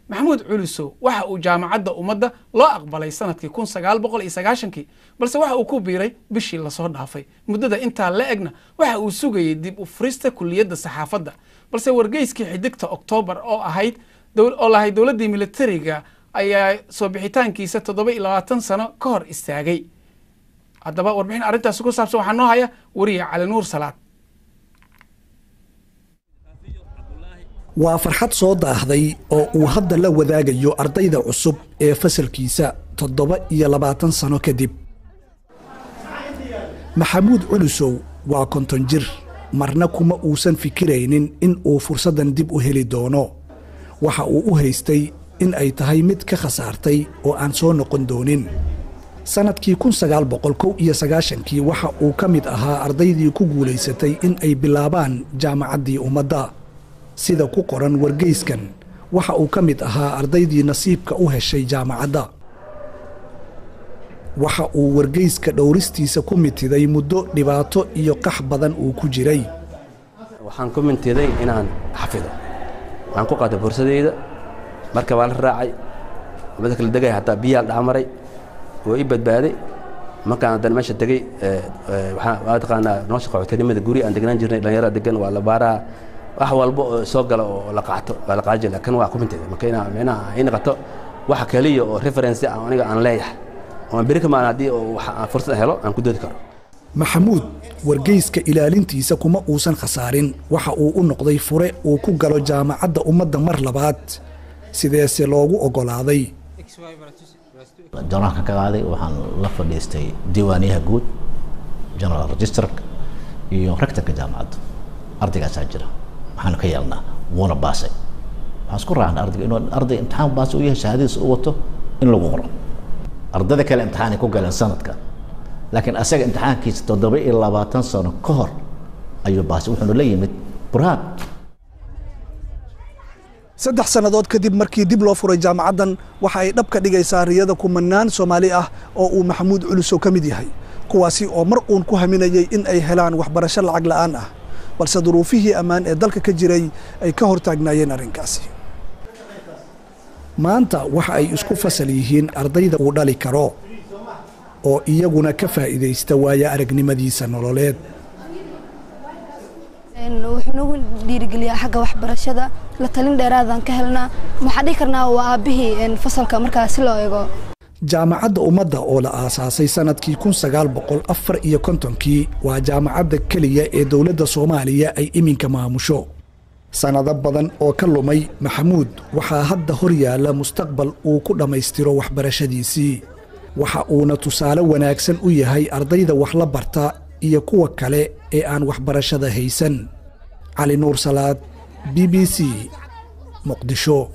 Maxamuud Culusow waxa uu Jaamacadda Ummadda loo aqbalay sanadkii 1990-kii, balse waxa uu ku biiray bishii lasoo dhaafay. Muddada intaa la egna waxa uu sugayey dib u furista kuliyadda saxaafadda, balse wargeyskii Xidigta Oktoobar oo ahayd oo lahayd dowladdii militariga ayaa soo bixitaankiisa 27 sano ka hor istaagay. Haddaba warbixin arrintaasi ku saabsan waxaa noo haya wariye Cali Nuur Salaad. Waa farxad soo daahday oo uu hadda la wadaagayo ardayda cusub ee fasalkiisa 27 sano kadib. Maxamuud Culusow waa 50 jir, marna kuma uusan fikiraynin in uu fursaddan dib u heli doono. Waxa uu u haystay in ay tahay mid ka khasaartay oo aan soo noqon doonin. Sannadkii 1991-kii waxa uu ka mid ahaa ardaydii ku guulaysatay in ay bilaabaan Jaamacaddii Ummadda. Sida ku qoran wargeyskan, waxa uu ka mid ahaa ardaydii nasiibka u heshay jaamacadda. Waxa uu wargeyska dhowristiisa ku mitiday muddo dhibaato iyo qax badan uu ku jiray. Waxaan ku mintiday inaan xafido. Waxaan ku qaatay boorsadayda, marka waa la raacay mada kala degay, hataa biyaa la dhexmaray, oo ii badbaaday. Markaan haddana meesha tegey, waa taqaanaa nolosha qaxootinimada, guri aan degnaan jirnay dhalinyarada degan waa la baaraa, wax walba oo soo gala oo la qaato waa la qaadan jiray. Kan waa ku mintiday marka inaa micnaha ay noqoto waxa kaliya oo reference ah aniga aan leeyahay oo beri ka maalin haddii oo wax aan fursad helo aan ku doodi karo. Maxamuud wargeyska ilaalintiisa kuma uusan khasaarin. Waxa uu u noqday fure uu ku galo Jaamacadda Ummadda mar labaad. Sideese loogu oggolaaday? Joornaalkan ka qaaday, waxaan la fadhiistay diiwaaniyaha guud, general register, iyo rectorka jaamacadda. Ardaygaasaa jira, maxaanu ka yeelnaa? Wuuna baasay. Waxaan isku raacnay ardayga inuu arday imtixaan baasay u yahay, shahaadadiisa u wato, in lagu qoro. Ardayda kale imtixaanay ku galeen sanadka, laakiin asaga imtixaankiisa 27 sano ka hor ayuu baasay, wuxuuna la yimid burhaan. 3 sannadood kadib markii dib loo furay jaamacaddan, waxa ay dhab ka dhigaysaa riyada kumanaan Soomaali ah oo uu Maxamuud Culusow ka mid yahay, kuwaasi oo mar uun ku haminayay in ay helaan waxbarasho lacag la'aan ah, balse duruufihii ammaan ee dalka ka jiray ay ka hor taagnaayeen arrinkaasi. Maanta waxa ay isku fasal yihiin ardayda uu dhali karo oo iyaguna ka faa'iidaysta waaya aragnimadiisa nololeed. Wuxuu nagu dhiirigeliyaa xagga waxbarashada, la talin dheeraadaan ka helnaa. Waxaan dhihi karnaa waa aabbihii fasalka markaa si loo eego. Jaamacadda Ummadda oo la aasaasay sannadkii 1954-kii waa jaamacadda keliya ee dowladda Soomaaliya ay iminka maamusho. Sannado badan oo ka lumay Maxamuud waxaa hadda hor yaalla mustaqbal uu ku dhammaystiro waxbarashadiisii. Waxa uuna tusaale wanaagsan u yahay ardayda wax la barta iyo kuwa kale ee aan waxbarashada haysan. Cali Nuur Salaad, BBC, Muqdisho.